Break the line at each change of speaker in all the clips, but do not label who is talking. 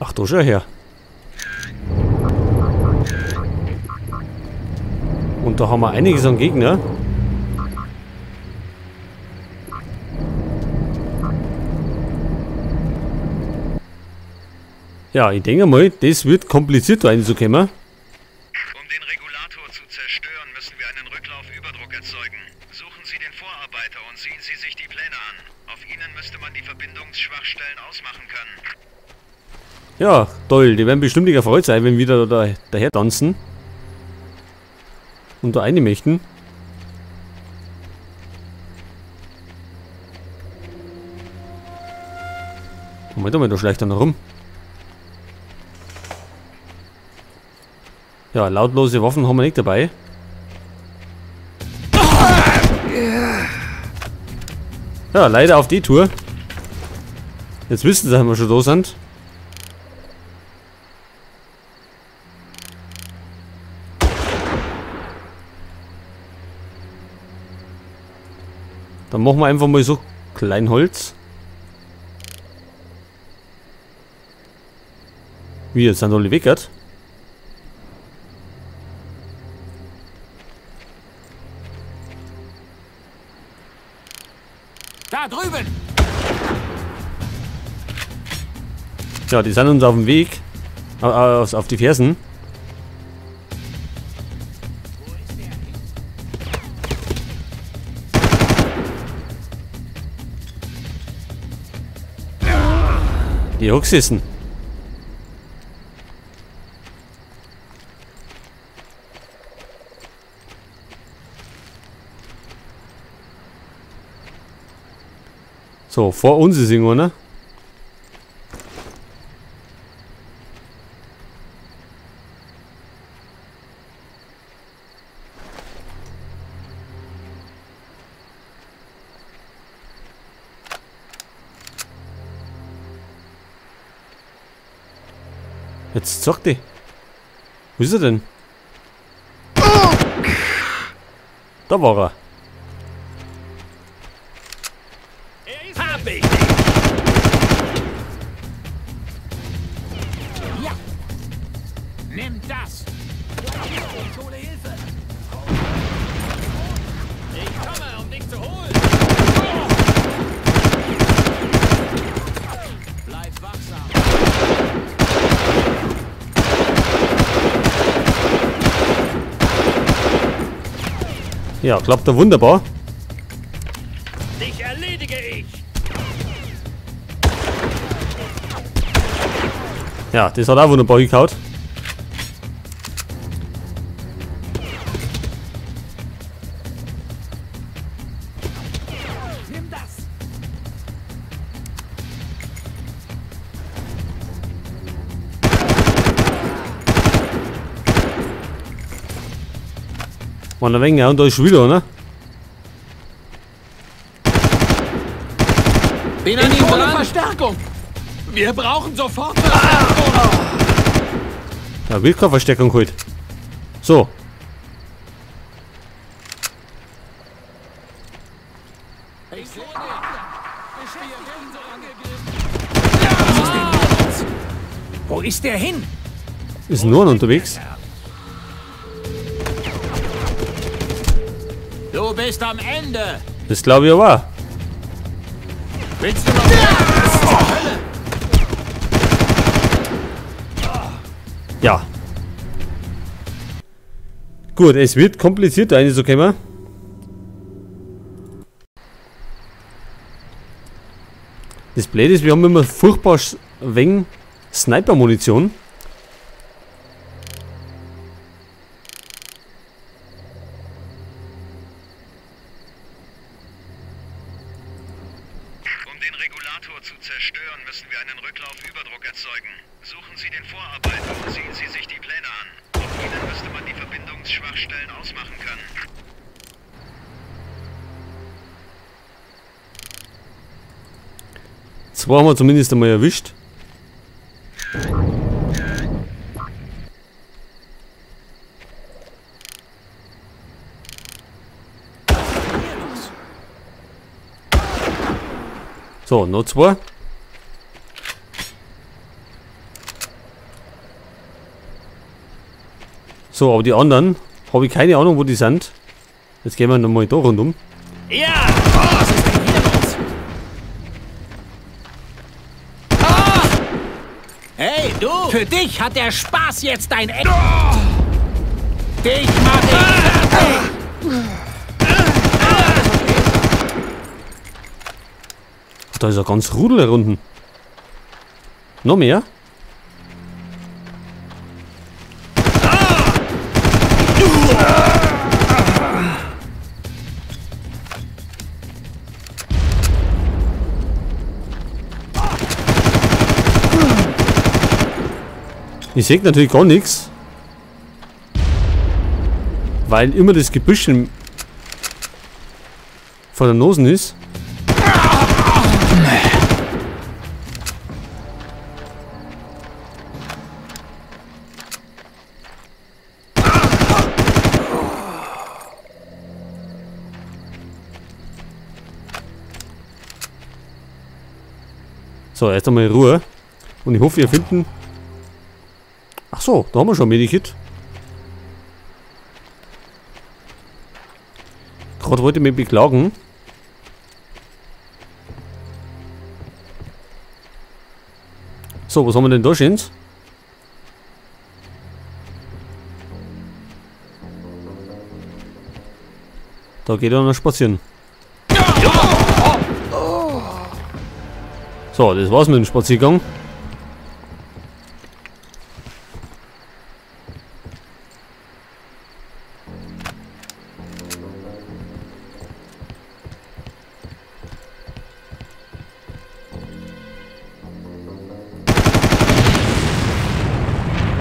Ach, da schau her. Und da haben wir einiges an Gegner. Ja, ich denke mal, das wird kompliziert, da reinzukommen.
Um den Regulator zu zerstören, müssen wir einen Rücklaufüberdruck erzeugen. Suchen Sie den Vorarbeiter und sehen Sie sich die Pläne an. Auf ihnen müsste man die Verbindungsschwachstellen ausmachen können.
Ja, toll. Die werden bestimmt nicht erfreut sein, wenn wir wieder da daher tanzen. Und da rein möchten. Moment mal, da schleicht er noch rum. Ja, lautlose Waffen haben wir nicht dabei. Ja, leider auf die Tour. Jetzt wissen sie, dass wir schon da sind. Dann machen wir einfach mal so Kleinholz. Wie, jetzt sind alle weg, gell?
Da drüben!
Ja, die sind uns auf dem Weg. Auf die Fersen. Die Huxissen. So, vor uns ist irgendwo, ne? Jetzt zockt die. Wo ist er denn? Da war er.
Ja. Nimm das. Ich hole Hilfe. Ich komme, um dich zu holen. Bleib wachsam.
Ja, klappt da wunderbar.
Dich erledige ich.
Ja, das hat auch wunderbar gekaut.
Nimm das.
War ein wenig, ja, und da ist schon wieder, ne?
Bin an ihm dran. Verstärkung! Wir brauchen sofort Verstärkung!
Da wird keine Verstärkung geholt. So.
Ich sehe dich. Wo ist der hin?
Ist nur noch unterwegs.
Du bist am Ende.
Das glaube ich aber.
Willst du noch?
Ja. Gut, es wird kompliziert, da reinzukommen. Das Blöde ist, wir haben immer furchtbar wenig Sniper-Munition.
Um den Regulator zu zerstören, müssen wir einen Rücklaufüberdruck erzeugen. Suchen Sie den Vorarbeiter und sehen Sie sich die Pläne an. Auf ihnen müsste man die Verbindungsschwachstellen ausmachen können.
Zwei haben wir zumindest einmal erwischt. So, noch zwei. So, aber die anderen habe ich keine Ahnung, wo die sind. Jetzt gehen wir nochmal da rundum.
Ja! Oh, was ist denn hier los? Ah! Hey, du! Für dich hat der Spaß jetzt dein Ende. Oh! Dich mach ich fertig!
Da ist ja ganz Rudel herunten. Noch mehr? Ich sehe natürlich gar nichts, weil immer das Gebüsch vor der Nase ist. So, erst einmal Ruhe. Und ich hoffe, wir finden... Ach so, da haben wir schon Medikit. Gerade wollte ich mich beklagen. So, was haben wir denn da schön? Da geht er noch spazieren. So, das war's mit dem Spaziergang.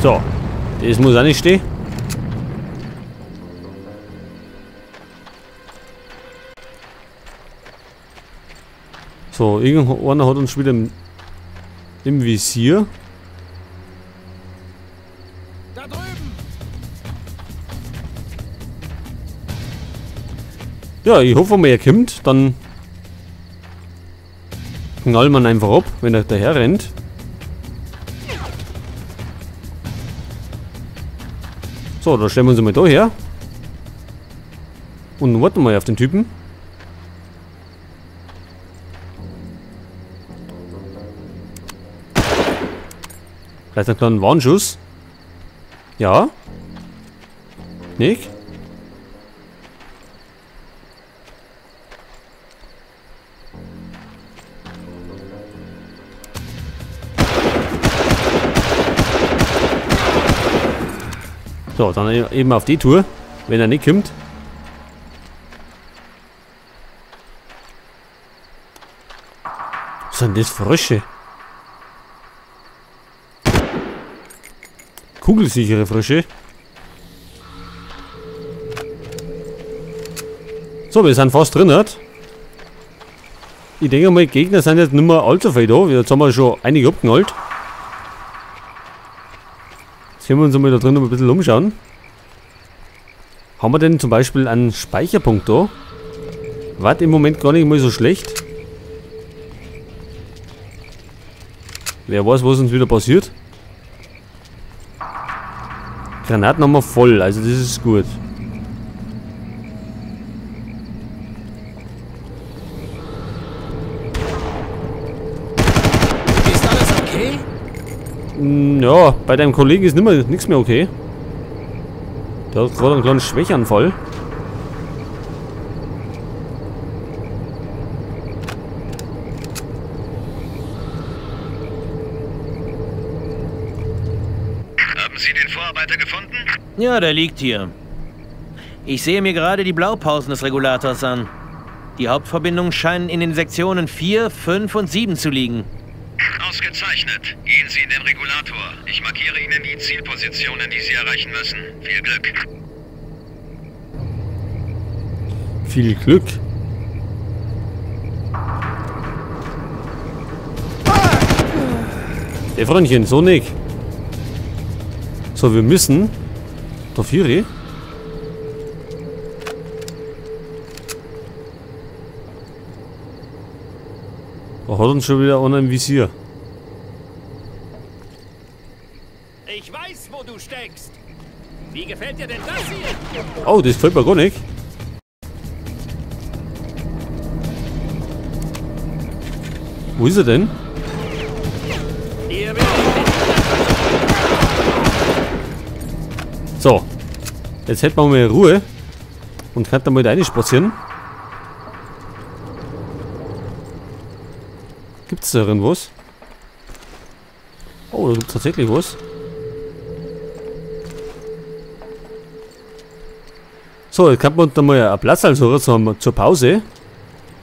So, das muss auch nicht stehen. So, irgendeiner hat uns schon wieder im Visier.
Da drüben.
Ja, ich hoffe mal, er kommt, dann knallt man einfach ab, wenn er daher rennt. So, da stellen wir uns mal da her. Und warten mal auf den Typen. Vielleicht einen kleinen Warnschuss. Ja. Nick? So, dann eben auf die Tour, wenn er nicht kommt. Was sind das Frösche? Kugelsichere Frösche. So, wir sind fast drin. Ich denke mal, Gegner sind jetzt nicht mehr allzu viel da. Jetzt haben wir schon einige abgeknallt. Jetzt können wir uns mal da drin noch ein bisschen umschauen. Haben wir denn zum Beispiel einen Speicherpunkt da? War im Moment gar nicht mal so schlecht. Wer weiß, was uns wieder passiert. Granaten haben wir voll, also das ist gut.
Ist alles okay?
Ja, bei deinem Kollegen ist nichts mehr okay. Der hat gerade einen kleinen Schwächeanfall.
Haben Sie den Vorarbeiter gefunden?
Ja, der liegt hier. Ich sehe mir gerade die Blaupausen des Regulators an. Die Hauptverbindungen scheinen in den Sektionen 4, 5 und 7 zu liegen.
Ausgezeichnet. Gehen Sie in den Regulator. Ich markiere Ihnen die Zielpositionen, die Sie erreichen müssen. Viel Glück.
Viel Glück. Ey, Freundchen, so nicht. So, wir müssen... Da vier. Da hat uns schon wieder einer im Visier.
Ich weiß, wo du steckst. Wie gefällt dir denn das hier?
Oh, das gefällt mir gar nicht. Wo ist er denn? So. Jetzt hätten wir mal Ruhe. Und kann da mal reinspazieren. Gibt es da irgendwas? Oh, da gibt es tatsächlich was. So, jetzt kann man da mal einen Platz also zur Pause.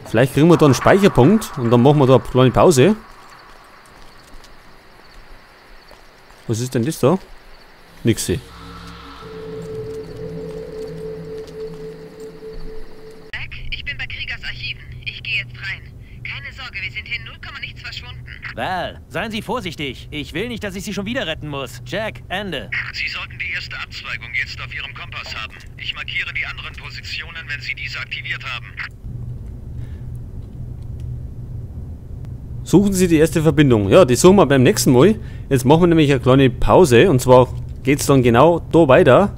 Vielleicht kriegen wir da einen Speicherpunkt und dann machen wir da eine kleine Pause. Was ist denn das da? Nix sehe.
Jack, ich bin bei Kriegers Archiven. Ich gehe jetzt rein. Keine Sorge, wir sind hier 0, nichts verschwunden.
Val, seien Sie vorsichtig. Ich will nicht, dass ich Sie schon wieder retten muss. Jack, Ende.
Sie sollten die erste Abzweigung jetzt auf Ihrem Kompass haben. Ich markiere die anderen Positionen, wenn Sie diese aktiviert haben.
Suchen Sie die erste Verbindung. Ja, die suchen wir beim nächsten Mal. Jetzt machen wir nämlich eine kleine Pause. Und zwar geht es dann genau da weiter.